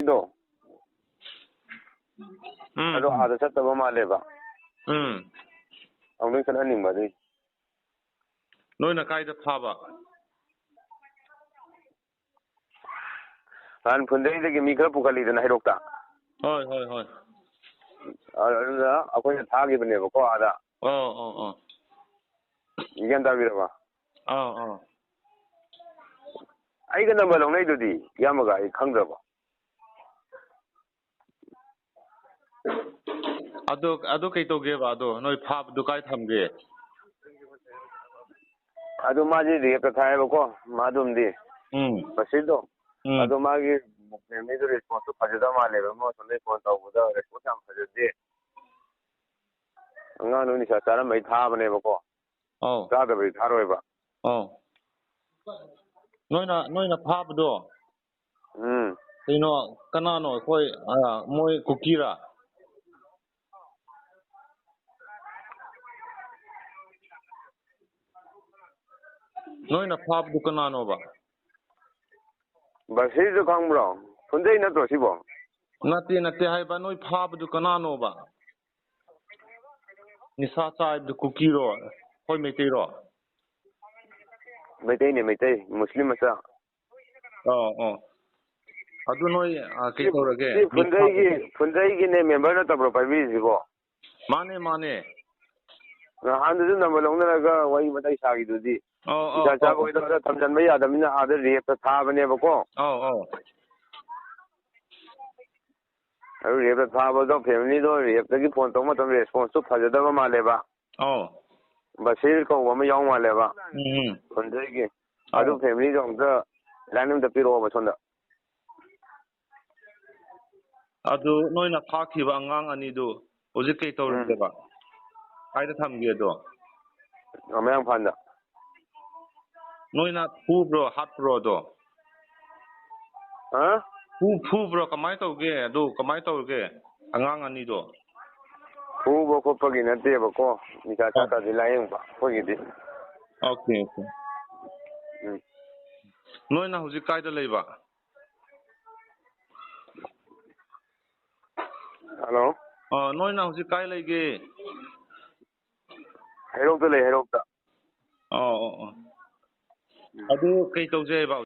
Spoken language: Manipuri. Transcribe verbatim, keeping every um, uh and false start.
ꯗꯣ꯫ ꯎꯝ, ꯑꯗꯣ ꯎꯝ꯫ ꯑꯥꯗ ꯆꯠꯇꯕ ꯃꯥꯜꯂꯦꯕ꯫ ꯎꯝ꯫ ꯑꯃꯨꯛꯇꯪ ꯆꯠꯍꯟꯅꯤꯡꯕ ꯑꯗꯨꯏ꯫ ꯅꯣꯏꯅ ꯀꯥꯏꯗ ꯐꯥꯕ? ꯅꯍꯥꯟ ꯐꯨꯟꯗ꯭ꯔꯩꯗꯒꯤ ꯃꯤ ꯈꯔ ꯄꯨꯈꯠꯂꯤꯗꯅ ꯍꯩꯔꯣꯛꯇ꯫ ꯍꯣꯏ, ꯍꯣꯏ, ꯍꯣꯏ꯫ ꯑ-, ꯑꯗꯨꯗ ꯑꯩꯈꯣꯏꯅ ꯊꯥꯈꯤꯕꯅꯦꯕꯀꯣ ꯑꯥꯗ꯫ ꯑꯣ, ꯑꯣ, ꯑꯣ꯫ ꯒ꯭ꯌꯥꯟ ꯇꯥꯕꯤꯔꯕ? ꯑꯧ, ꯑꯧ꯫ ꯑꯩꯒ ꯅꯝꯕꯔ ꯂꯧꯅꯩꯗꯨꯗꯤ ꯏꯌꯥꯝꯕꯒ, ꯑꯩ ꯈꯪꯗ꯭ꯔꯕꯣ? ꯑꯗꯣ, ꯑꯗꯣ ꯀꯩ ꯇꯧꯒꯦꯕ? ꯑꯗꯣ ꯅꯣꯏ ꯐꯥꯕꯗꯣ ꯀꯥꯏ ꯊꯝꯒꯦ? ꯑꯗꯨ ꯃꯥꯗꯤ ꯔꯦꯞꯇ ꯊꯥꯏꯌꯦꯕꯀꯣ, ꯃꯥꯗꯨꯝꯗꯤ꯫ ꯎꯝ꯫ ꯕꯁꯤꯔꯗꯣ꯫ ꯎꯝ꯫ ꯑꯗꯣ ꯃꯥꯒꯤ ꯐꯦꯃꯤꯂꯤꯗꯣ ꯔꯦꯁꯄꯣꯟꯁꯇꯣ ꯐꯖꯗꯕ ꯃꯥꯜꯂꯦꯕ꯫ ꯃꯣꯏ ꯑꯁꯣꯝꯗꯩ ꯐꯣꯟ ꯇꯧꯕꯗ ꯔꯦꯁꯄꯣꯟꯁ ꯌꯥꯝ ꯐꯖꯗꯦ꯫ ꯑꯉꯥꯡꯗꯣ ꯅꯤꯁꯥ ꯆꯥꯔꯝꯕꯩ ꯊꯥꯕꯅꯦꯕꯀꯣ꯫ ꯑꯧ꯫ ꯆꯥꯗꯕꯩ ꯊꯥꯔꯣꯏꯕ꯫ ꯑꯧ꯫ ꯅꯣꯏꯅ, ꯅꯣꯏꯅ ꯐꯥꯕꯗꯣ ꯎꯝ꯫ ꯀꯩꯅꯣ, ꯀꯅꯥꯅꯣ? ꯑꯩꯈꯣꯏ, ꯑ, ꯃꯣꯏ ꯀꯨꯀꯤꯔꯥ? ꯅꯣꯏꯅ ꯐꯥꯕꯗꯨ ꯀꯅꯥꯅꯣꯕ? ꯕꯁꯤꯔꯗꯨ ꯈꯪꯕ꯭ꯔꯣ? ꯐꯨꯟꯗ꯭ꯔꯩ ꯅꯠꯇ꯭ꯔꯣ ꯁꯤꯕꯣ? ꯅꯠꯇꯦ, ꯅꯠꯇꯦ ꯍꯥꯏꯕ, ꯅꯣꯏ ꯐꯥꯕꯗꯨ ꯀꯅꯥꯅꯣꯕ? ꯅꯤꯁꯥ ꯆꯥꯏꯕꯗꯨ ꯀꯨꯀꯤꯔꯣ? ꯑꯩꯈꯣꯏ ꯃꯩꯇꯩꯔꯣ? ꯃꯩꯇꯩꯅꯦ, ꯃꯩꯇꯩ, ꯃꯨꯁꯂꯤꯝ ꯃꯆꯥ꯫ ꯑꯣ, ꯑꯣ꯫ ꯑꯗꯨ ꯅꯣꯏ, ꯑ, ꯀꯩ ꯁꯤ, ꯇꯧꯔꯒꯦ? ꯁꯤ ꯐꯨꯟꯗ꯭ꯔꯩꯒꯤ, ꯐꯨꯟꯗ꯭ꯔꯩꯒꯤꯅꯦ ꯃꯦꯝꯕꯔ ꯅꯠꯇꯕ꯭ꯔꯣ ꯄꯥꯏꯕꯤꯔꯤꯁꯤꯕꯣ? ꯃꯥꯅꯦ, ꯃꯥꯅꯦ꯫ ꯅꯍꯥꯟꯗꯁꯨ ꯅꯝꯕꯔ ꯂꯧꯅꯔꯒ ꯋꯥꯔꯤ ꯋꯥꯇꯥꯏ ꯁꯥꯈꯤꯗꯨꯗꯤ꯫ ꯑꯣ, ꯑꯣ, ꯅꯤꯁꯥ ꯆꯥꯕ ꯑꯣ, ꯑꯣ꯫ ꯍꯣꯏꯗꯣ ꯑꯥꯗ ꯊꯝꯖꯟꯕ ꯌꯥꯗꯕꯅꯤꯅ ꯑꯥꯗ ꯔꯦꯞꯇ ꯊꯥꯕꯅꯦꯕꯀꯣ꯫ ꯑꯧ, ꯑꯧ꯫ ꯑꯗꯨ ꯔꯦꯞꯇ ꯊꯥꯕꯗꯣ ꯐꯦꯃꯤꯂꯤꯗꯣ ꯔꯦꯞꯇꯒꯤ ꯐꯣꯟ ꯇꯧꯕ ꯃꯇꯝꯗ ꯔꯦꯁꯄꯣꯟꯁꯇꯨ ꯐꯖꯗꯕ ꯃꯥꯜꯂꯦꯕ꯫ ꯑꯧ꯫ ꯕꯁꯤꯔ ꯀꯧꯕ ꯑꯃ ꯌꯥꯎ ꯃꯥꯜꯂꯦꯕ꯫ ꯎꯝ, ꯎꯝ꯫ ꯐꯣꯟꯗꯒꯤ꯫ ꯑꯧ꯫ ꯑꯗꯨ ꯐꯦꯃꯤꯂꯤꯗꯣ ꯑꯝꯇ ꯂꯥꯏꯟ ꯑꯝꯇ ꯄꯤꯔꯛꯑꯣꯕ ꯁꯣꯝꯗ꯫ ꯑꯗꯨ ꯅꯣꯏꯅ ꯐꯥꯈꯤꯕ ꯑꯉꯥꯡ ꯑꯅꯤꯗꯨ ꯍꯧꯖꯤꯛ ꯀꯩ ꯎꯝ꯫ ꯇꯧꯔꯤꯒꯦꯕ? ꯀꯥꯏꯗ ꯊꯝꯒꯦ ꯑꯗꯣ? ꯑ, ꯃꯌꯥꯡꯐꯥꯟꯗ꯫ ꯅꯣꯏꯅ ꯐꯨꯕ꯭ꯔꯣ, ꯍꯥꯠꯄ꯭ꯔꯣ ꯑꯗꯣ? ꯍꯥ? ꯐꯨ-, ꯐꯨꯕ꯭ꯔꯣ? ꯀꯃꯥꯏꯅ ꯇꯧꯒꯦ? ꯑꯗꯨ ꯀꯃꯥꯏꯅ ꯇꯧꯔꯒꯦ? ꯑꯉꯥꯡ ꯑꯅꯤꯗꯣ? ꯐꯨꯕ ꯈꯣꯠꯄꯒꯤ ꯅꯠꯇꯦꯕꯀꯣ, ꯅꯤꯁꯥ ꯑꯥ꯫ ꯆꯥꯛꯀꯥꯁꯦ ꯂꯥꯏꯌꯦꯡꯕ ꯑꯩꯈꯣꯏꯒꯤꯗꯤ꯫ Okay, okay. ꯎꯝ꯫ ꯅꯣꯏꯅ ꯍꯧꯖꯤꯛ ꯀꯥꯏꯗ ꯂꯩꯕ? ꯍꯜꯂꯣ꯫ ꯑꯣ, ꯅꯣꯏꯅ ꯍꯧꯖꯤꯛ ꯀꯥꯏ ꯂꯩꯒꯦ? ꯍꯩꯔꯣꯛꯇ ꯂꯩ, ꯍꯩꯔꯣꯛꯇ꯫ ꯑꯣ, ꯑꯣ, ꯑꯣ꯫ ꯑꯗꯨ ꯀꯩ ꯇꯧꯁꯦ ꯍꯥꯏꯕ?